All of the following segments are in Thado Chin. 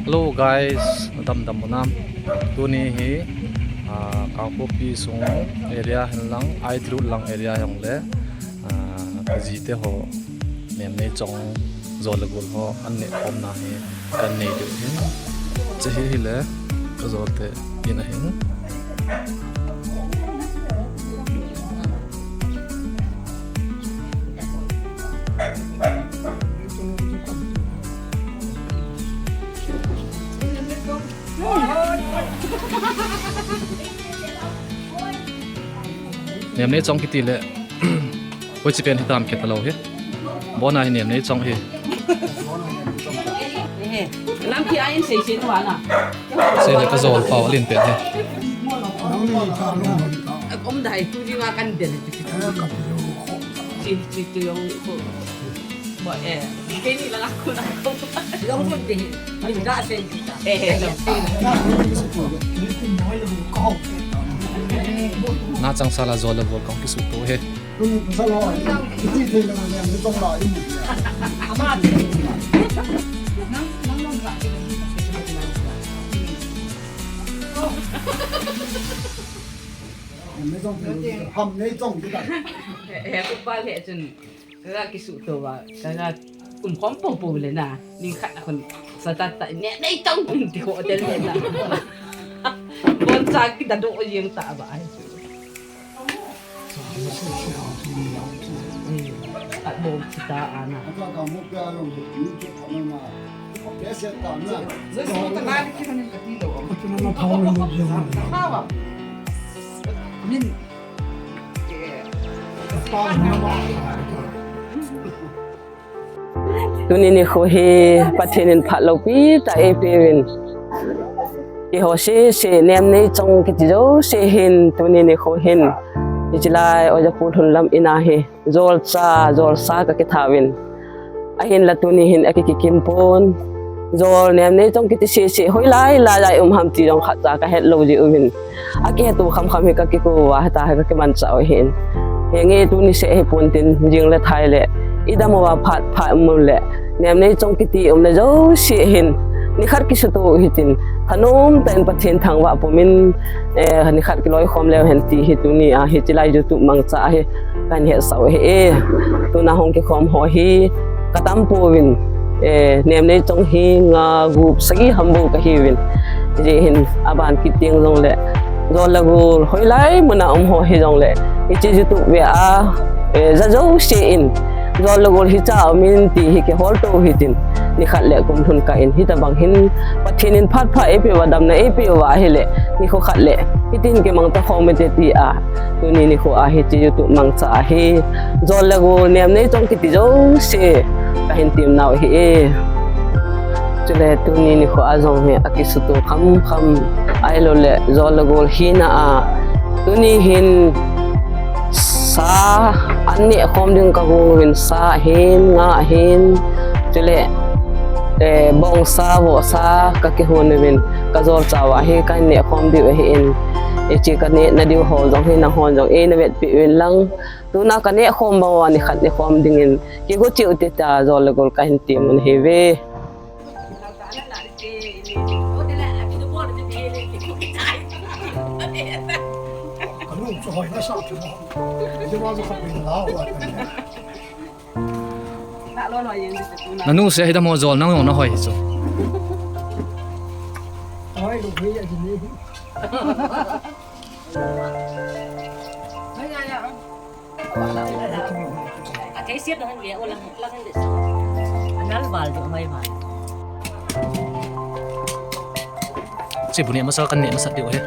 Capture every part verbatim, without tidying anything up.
Hello guys, damdam u nam. Tuni hi, ah, Kangpokpi sung area hin lang, Aidlut lang area hin le, ah, kajite ho, Nemnei Chong, Jol le Gol ho, an neh khomna hi, kan nei diu hin. Chehi hi le, ka Jol te, in ahin. Nemnei Chong kiti le. Hoiche pen hitam kiti lou hi. Bona hi Nemnei Chong hi. Lampi a in sei sei tua na. Sei le ka Jol pau alen pen hi. Om dai tu ji wa kan den. Chi, chi, chi, yong ko. Bo, eh, kei ni la ko na ko. Yong ko te. Ni ga se. Eh, eh, no. Na chang sala Jol le Gol kong kisuto he. Ama. Nang, nang, nang, nang. Ham nei chong kita. Eh, eh, ku pa le chun. Ka kisuto va, ka um khom popo le na. Ni khat a khun sa ta ta ne nei chong ti ko te le na. Bon sa ki da do jeng ta va ai. At bom kita ana. Min. Tuni nikho hi Pathen in phat loupi tah a eipeuvin. Keiho sese Nemnei Chong kiti jouse hin tuni nikho hin. Hichelai Oja Pu Lhunlam in a hi. Jol cha, jol sa ka kithauvin. Ahinla tuni hin aki kikim pon. Jol Nemnei Chong kiti sese hoilai lai lai um ham ti jong khatcha ka het lou jiuvin. Akihetu kham kham hi ka kikou va, heta hi ka kimanchah u ahin. Henge tuni seh hi pon tin jing le thai le. I dam uva phat phat um le. Nemnei Chong kiti um le jouse hin. Nikhat kisuto u hitin. Thanom tah in Pathen thangvah pumin, eh, nikhat kiloikhom leu hen ti hi tuni a hichelai YouTube mangcha hi. Kan hetsah u ahi e. Tuna hung kikhom ho hi ka tam pouvin, eh, Nemnei Chong hi nga gup sagi ham bou ka hiuvin. Hijeh hin aban kit teng jongle. Jol le Gol hoilai mun a um ho hijongle. Hiche YouTube ve a, eh, ja jouse in. Jol le Gol hicha um in ti hi kihol to hitin. Nikhat le kum lhun kah in. Hitabang hin Pathen in phat pha eipeuva damna eipeuva ahile. Nikho khat le. Hitin kimang ta khom e ti a. Tuni nikho a hiche YouTube mangcha a hi. Jol le Gol Nemnei Chong kiti jouse. Kahin tem nau ahi e. Chule tuni nikho a jong hi akisuto kham kham. Ahilou le Jol le Gol hina a. Tuni hin sa an neh khom ding ka gong uvin sa hin, nga hin. Chule, eh, bong sa, voh sa, ka kihon uvin. Ka jol chauva hi ka neh khom diu ahin. Hiche ka neh na diu ho jong hi nahon jong eina vetpi uvin lang. Tuna ka neh khom bang uva nikhat neh khom dingin kigo cheh u te tia Jol le Gol kahin tem u ahi ve. Nanu se hidam ho jol nang jong nahoi hi chu. Che bu neh masa kan neh masa diu he.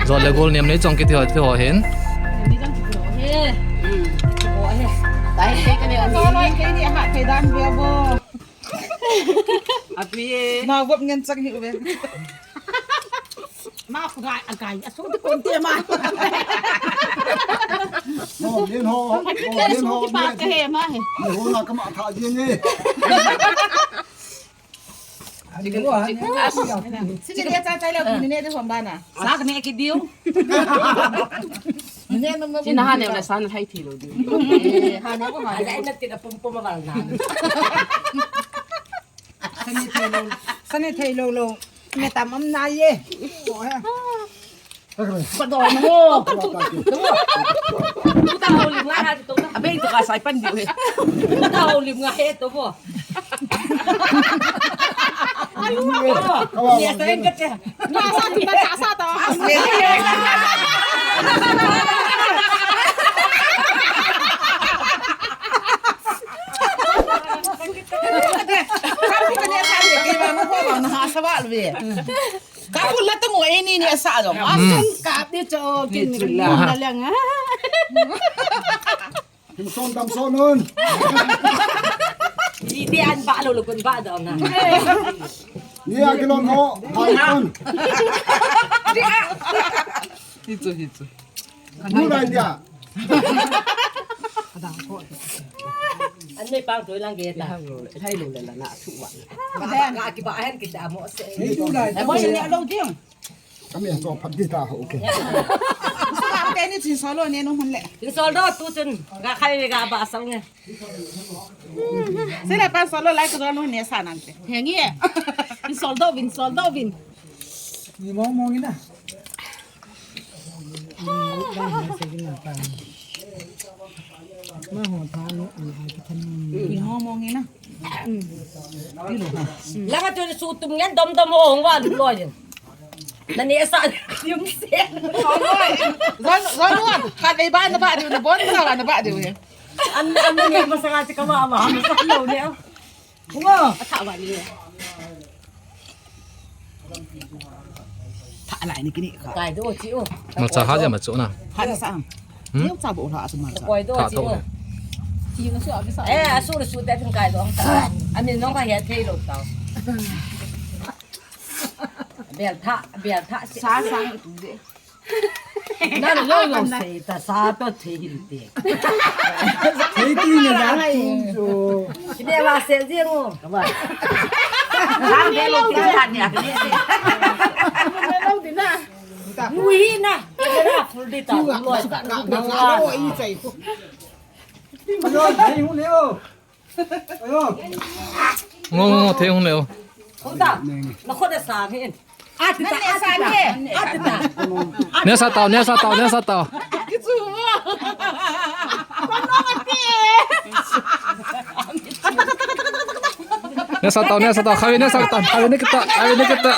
Jol le Gol Nemnei Chong kiti ho, ti ho hin. Api e. Na gop ngen chak ni uve. Ma gai, a gai, a sung te kon te ma. Ho, len ho, ho, len ho, pa ka he ma he. Ni ho na ka ma tha je ni. Sini dia chai chai leh, ni ne de hom bana. Sak ne ki diu. Ni ne no. Sina ha ne la san hai thi lo diu. Eh, ha ne ko ha. Ai, ai, na ti na pum pum ma bal na. Sani thei lo, sani thei lo lo. Me tam am na ye. Padol mo. Tuta ho lim nga ha to. Abeng to ka sai pan di he. Tuta ho lim nga he to mo. Alu ko. Ni sa en ka te. Na sa ti na sa to. Ka pula tang o, eh, ni ni asa dong. Asan ka di cho kin ni na lang ha. Tam son, tam son nun. Di di an ba lo lo kun ba dong na. Ni a kilon ho, ha kun. Hichu, hichu. Mu lai dia. An nei pang toi lang ge ta. Hai lo le la na thu wa. Ka ki ba hen ki ta mo se. Ni tu lai. Mo se ni lo ding. Kami so phat di ta ho ke. Sa te ni chin so lo ne no hun le. Chin so do tu chun ga khai ga ba sa nge. Sila pan so lo lai ko no ne sa nan te. He nge. Chin so do vin so do vin. Ni mo mo ngi na. Langa tu su tum ngen dom dom ho hong wa lu lo yin. Na ne sa yum se. Zon, zon wa. Ka dei ba na ba diu, na bon sa ba na ba diu. An, an ne ma sa ka ti ka ma ma, ma sa lo ne. Bunga. Atha ba ni. Tha lai ni kini ka. Kai do chi o. Ma cha ha ja ma chu na. Ha na sa. Hmm? Ni cha bo la sa ma cha. Kai do chi o. Chi na su a sa. Eh, asu su te thung kai do. Ami no ka ya thei lo ta. Bel tha, bel tha. Sa sa tu de. Na lo lo sei ta sa to thei hin te. Thei ti na ja tu jo. Ki de wa se ji ngo. Ka ba. Sa de lo ti ha ni a ni se. Lo di na. Mu hi na. Ke na full di ta. Lo ta. Lo i sai ko. Lo thei hu le o. Ngo, ngo, ngo, thei hung le o. Hung ta. Na khut a sang hin. Ati ta, ati ta. Ati ta. Ne sa tao, ne sa tao, ne sa tao. Kichu mo. Kono ati. Ne sa tao, ne sa tao. Khavi ne sa tao. Khavi ne kita. Khavi ne kita.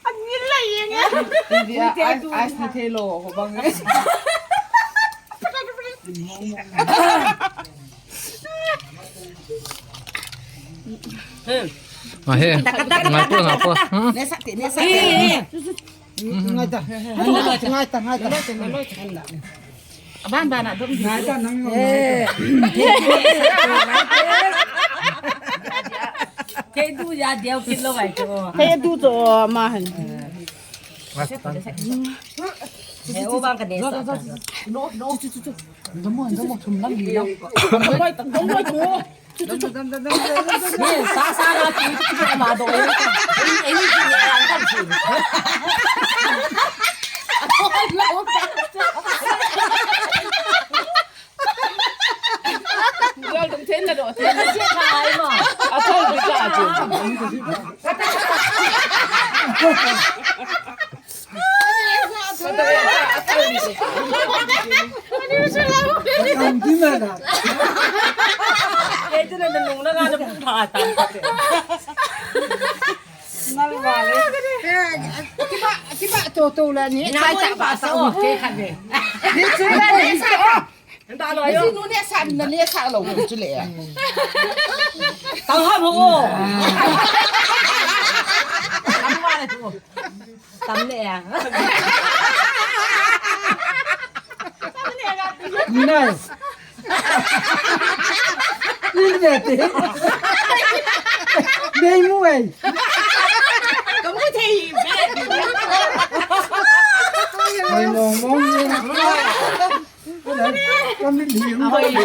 An ngil lai eng e. India ice, ice ni thei lo ho bang e. Ma he. Ngai po, ngai po. Hmm. Nesa ti, nesa ti. Ngai ta. Ngai ta, ngai ta. Aban bana dum. Ngai ta nang. Eh. Thei du ya diau kin lo vai to. Thei du to ma han. He o bang ka de sa. No, no. Damo, damo, thum lang ni lang. Damo, damo, damo. Ni sa sa na ti ti ma do. Ni ni ni ni ang kan si. Jol dum chen na do, chen na chen na ai ma. A thol bi ka chen. Ang di na na. Ito na nanung na nga na pumpa ata. Nalwale. Kiba, kiba to to la ni. Nalwale. Kai ta ba sa o, ke kha ne. Ni chu na ni sa. Anda lo yo. Sinu ne sa, na ne sa lo chu le. Tang ha mo. Tam ne ya. Ni nai. Nin ve ti. Nei mu ei. Ka mu thei ve. Nei mong mong ni. Ka mit lim to le.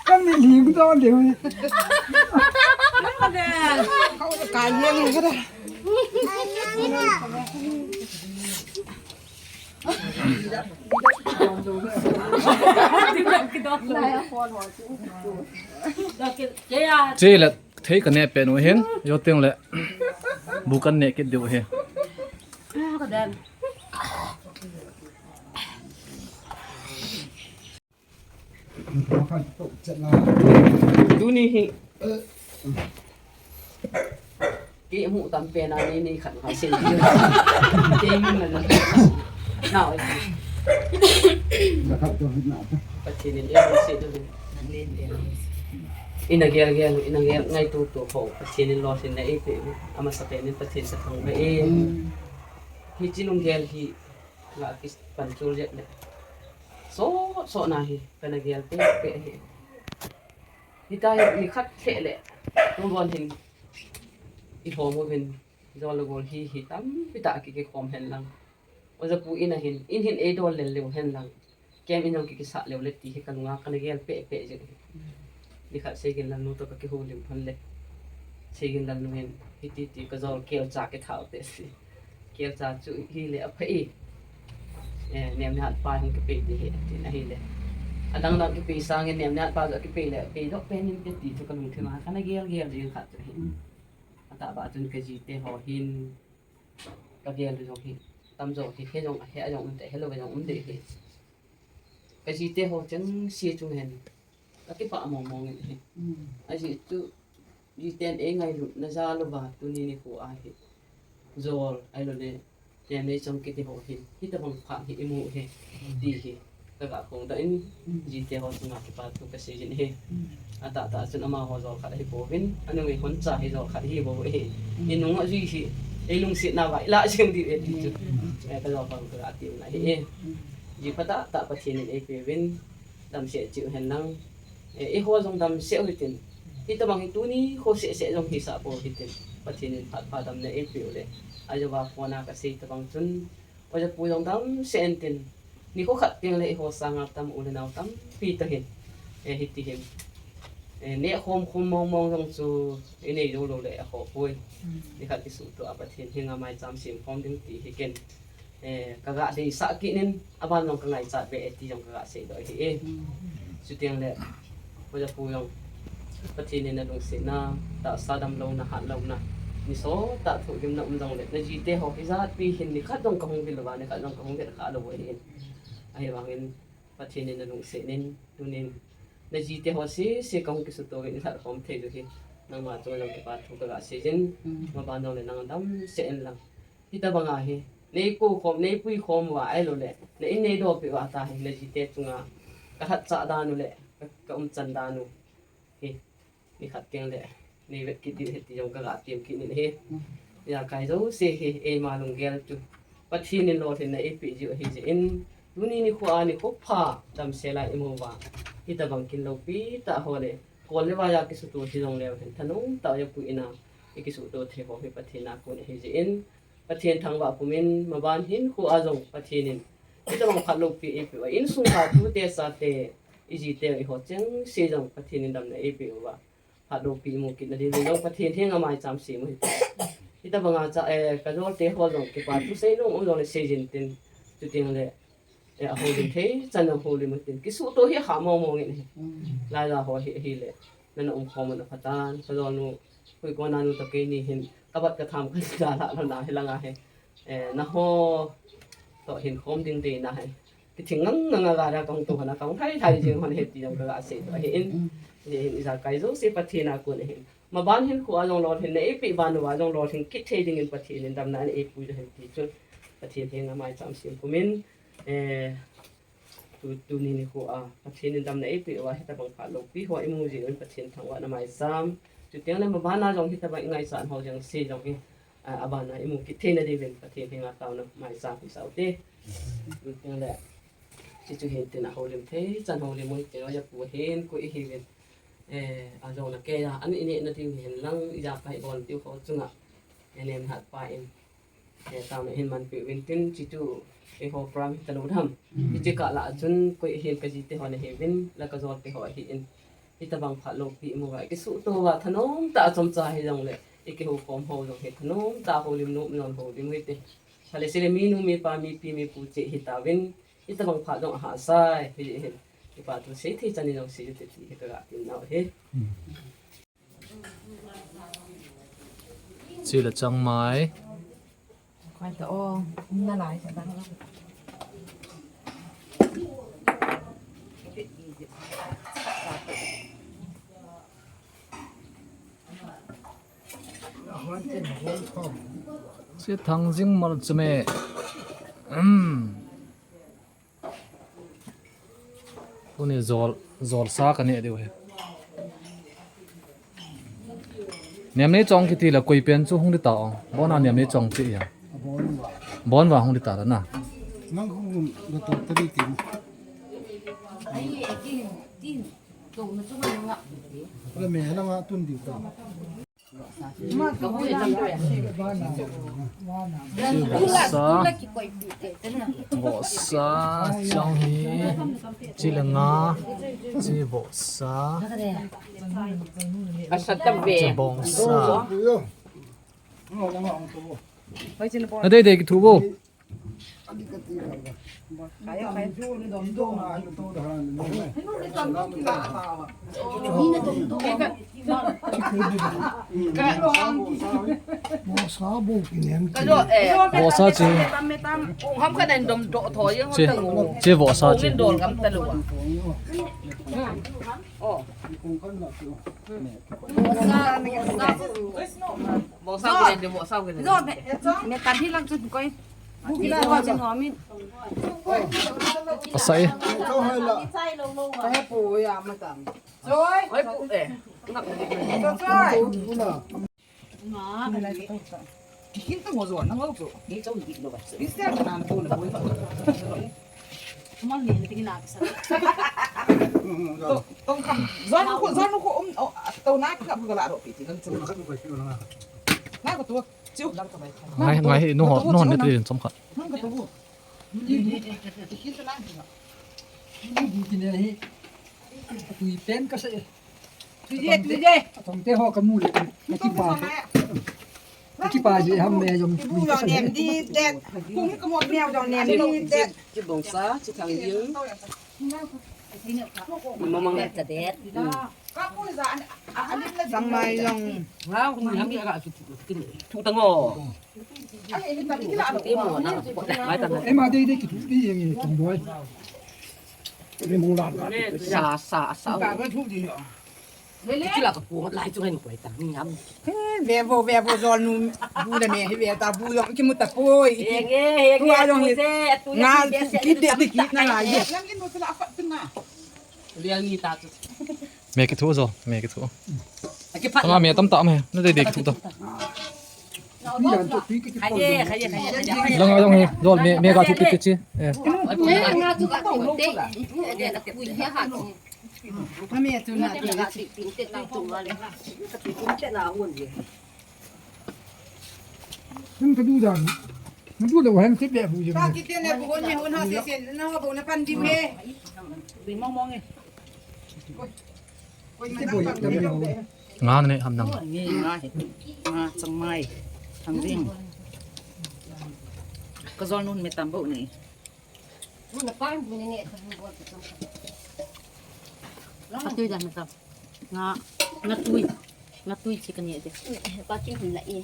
Ka mit lim to le. Ka yang ka da. Chele thei ka ne pe nu hin, jo teng le bu kan ne kit diu hi. Tuni hi. Kei mu tam pe na ni ni khat hai sen. Kei mu na na. Na oi. Pathen in ei se du. Ina gel gel, ina gel ngaito to ho. Pathen in lolhinna ei pe. Amasa pen in Pathen ka thangvah e. Hiche lunggel hi la kipan chul jep le. So, so na hi, kana gel pe pe hi. Hitia hi nikhat lheh le, tun bon hin i hom uvin, jol le gol hi, hi tampi tah ki, kikhom hen lang. Oja pu in a hin, in hin ei dol lel leu hen lang. Kem in jong ki, kisah leu le ti hi ka lunga kana gel pe pe jing hi. Nikhat Seigin Lalnu to ka kihoulim hon le. Seigin Lalnu hin, hiti ti ka jol kelcha kithao te si. Kelcha chu hi le apha e. Eh, nemnat pa hin kipe ti hi, tin ahi le. Adang dang kipe sangin nemnat pa jong kipe le, pe doh pen in pe ti chu ka lungthim a, kana gel gel jing khat chu hi. Atah ba chun ka jite ho hin, ka gel jong hi. Tamjo hi, he jong, he jong um te, he lou jong um te hi. Ka jite ho cheng si chung hen. Ka kipah mong mong in hi. Ajeh chu, jiten ei ngailutna jal uva, tuni nikho a hi. Jol, ahilou le, nem nei chang kiti ho hin, hitabang phat hi i mu hi, ti hi. Ka ga phong doh in, jite ho chunga kipa thu ka sei jin hi. Atah tah chun amaho jol khat ahi pouvin, anung ei hon cha hi jol khat hi bou hi. I nung a jui hi, ei lungsetna uva, i la jeng diu e ti chu. Eh, ka jol khat ka ga ti na hi. Ji phatah tah Pathen in ei peuvin, damsel cheh u hen lang. Eh, eiho jong damsel u hitin. Hitabang hi tuni kho seh seh jong hisah pou hitin. Pathen in phat pha damna eipeh u le. Ajeh a phone a kasei tabang chun. Oja pu jong damsel in tin. Nikho khat teng le eiho sanga tam u le nao tampi ta hin. Eh, hiti hin. Eh, neh khom khom mong mong jong chu inei jou lou le akhoh poi. Nikhat kisuhtoh a Pathen henga maicham sem khom ding ti hi ken. Eh, ka ga deisah kit in, aban jong ka ngaichat ve e ti jong ka ga seidoh ahi e. Chuteng le, Oja pu jong, Pathen in nalungsetna, tahsa damlouna, hatlouna, nisotah thohgimna um jongle, najite ho hijat pi hin nikhat jong kahung vil louva, nikhat jong kahung vet kha lou ahi. Ahivangin, Pathen in nalungset in, tunin, najite ho sese kahung kisuhtoh uvin, ilhat khom thei diu hi, nangma chunga jong kipa thu ka ga seijin, maban jongle nang damsel in lang. Hitabanga hi, neikou khom, neipui khom uva ahilou le, na in neidohpeh uva tahi, najite chunga, ka lhatchah dan u le, ka, ka umchan dan u hi, nikhat teng le, neivet kit diu ahi ti jong ka ga tem kit in ahi. Ijakai jouse hi, eima lunggel chu, Pathen in lolhinna eipeh jiu ahi jeh in, tuni nikho a nikho pha damsel a imu uva, hitabang kin loupi tah ho le, kol le vai a kisuhtoh hijongleu hen, thanom tah a oja pu in a, ikisuhtoh thei ho hi Pathen a kon ahi jeh in, Pathen thangvah pumin, maban hinkho a jong Pathen in, hitabang phat loupi eipeh uva, insung a tute chate, ijite eiho chengse jong Pathen in damna eipeh uva, phat loupi imu kitna dingin jong Pathen henga maicham sem u hite. Hitabanga cha, eh, ka jolte ho jong kipa thu seinom um jongle seijin tin, chuteng le, eh, ahoulim thei chan ahoulim u tin, kisuhtoh hi akha mong mong in ahi. Laiya ho hi, ahile, nana umkhom un aphatan, ka jolnu, Hui kona nu toh keini hin, kabat katham kajala lona hilanga hi. Eh, naho toh hin khom ding deina hi. Kithing ngang ngang a gari a kahung tou hon a kahung lhai lhai jing hon ahi ti jong ka ga seidoh ahi in. Hijeh hin ijakai jouse Pathen a kon ahin. Maban hinkho a jong lolhinna eipeh ban uva jong lolhin kit thei dingin Pathen in damna ana eipui u hen ti chun. Pathen henga maicham sem pumin, eh, tu, tuni nikho a Pathen in damna eipeh uva hitabang phat loupi ho imu jeh un Pathen thangvahna maicham. Chuteng le maban a jong hitabang ingaichat ho jengse jong hi, a, aban a imu kit theina diuvin Pathen henga taona maicham hisah u hite. Chuteng le, Hichu hin tin a houlim thei chan houlim u hite, apu hin koi ihiuvin. Eh, ajona keiya, an inehna diu hin lang, ijakai bol diu ho chunga. Enem hat pa in. Eh, taona hin manpi uvin tin, hichu, eiho program hita lou dam. Hiche kah lah a chun, koi hin kaji te ho nahiuvin, la kajol te ho ahin. Hitabang phat loupi imu uva, ikisuhto uva, thanom tah a chomcha hijongle, ikihoukhom ho jong hi, thanom tah a houlim nom jong houlim u hite. Phale sele minu, mipa, mipi, mipu cheh hitauvin, hitabang phat jong ahahsa e, hiche hin. Kipa thu sei thei chan in jong sei u hite ti hi kaga tin nau ahi. Chule changmai. Koi ta o, na lai sa ta. Che thangjing mal chu me. Um. Tuni jol, jol sa kaneh diu ahi. Nemnei chong kiti le koi pen chu hung ding ta o. Bon a nemnei chong chu ia. Bon uva hung ding ta na. Nang hung da to tadi ti. Le me na ma tun diu ta. Vohsa, vohsa, chang hi, chi le nga, chi vohsa, chi bongsa. Na dei dei kithu vo. Vohsa bou kinem. Vohsa che. Che, che vohsa che. Vohsa kinem, vohsa kinem. Asa e. Ngai, ngai, nu hon, nu hon ne tui chom khat. Tui pen ka sa e. Tui je, tui je. Atong te ho ka mu le. Ka kipa. Ka kipa je ham me jong tui ka sa e. Nem di det. Kung ka mo neo jong nem di det. Chi bongsa, chi thangjing. Mamang ka det. Sangmai jong. Thu tang o. Ema dei dei kithu dei jeng e, tong boi. Ni mong la. Sa, sa, sa. Kila ka pu lai chu ngai koi ta, ni ngam. He, ve vo, ve vo, jol nu, bu le me, he ve ta, bu jong kimu tapoi. He nge, he nge, tu jong tu he. Je, tu je, nga tu je, tu je, kit de, tu de, kit na lai je. Liang ni ta tu. Me kithu jo, me kithu. Aki phat. Tanga me tam ta me, na dei dei kithu ta. Khaye, khaye, khaye, khaye. Langa jong he, jol me, me ka thu pi te chi. Eh. Nga chu ka te. Ka me chu na te. Tum ka du dan. Na du le wan ti be bu je. Ka ki te ne bu hon me hon ha se se, na ho bu na pan di me. Bi mong mong e. Nga ne ham nang. Nga he. Nga changmai. Thangjing. Ka jol nun me tam bo ni. Atui dan me tam. Nga, nga tui. Nga tui chi ka ne de. Pa king hin la e.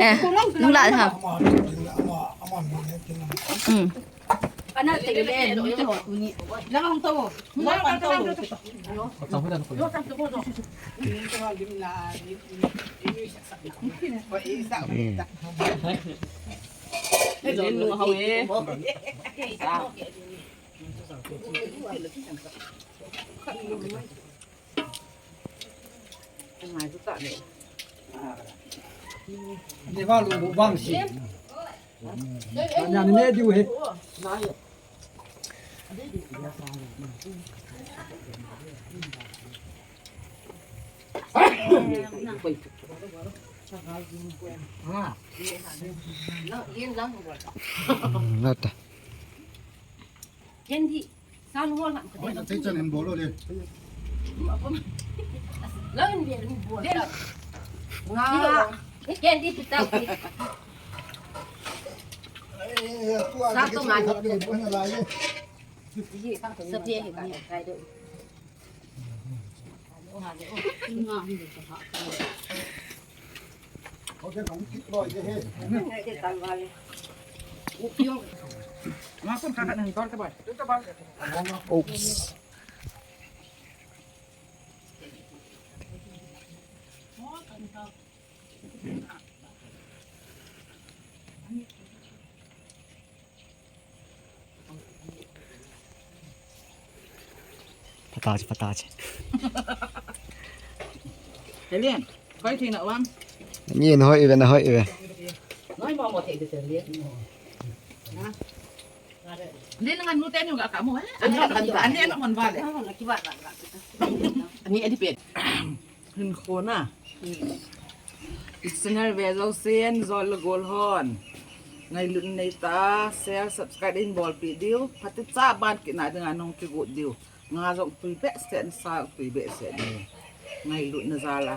Eh, nung la ha. Hmm. Ana te le, ni te ho tu ni. Lang ang to. Lang ang to. Ni va lu bu bang si. Nya ni ne diu he. Nata. Ken di. San hol ham ka. Oi, na chai chan em bolo le. Lo in bien bol. Nga. Ken di pita. Sa to nga ni. Sa pia hi ba kai do. Oops. Patache, patache. Helen, koi thina wang. Ni na hoi ve, na hoi ve. Noi mo mo thei de Helen. Len ngan nu te ni ga ka mo, eh? Ani, ani, ani, ani, mon vale. Ani, ani, pen. Hin khona. Channel ve jousen, jol le gol hon. Ngailut nei ta, share, subscribe in bolpi diu. Phatecha ban kit na dinga nong kigot diu. Nga jong tui behseh, sa tui behseh diu. Ngailutna jal a.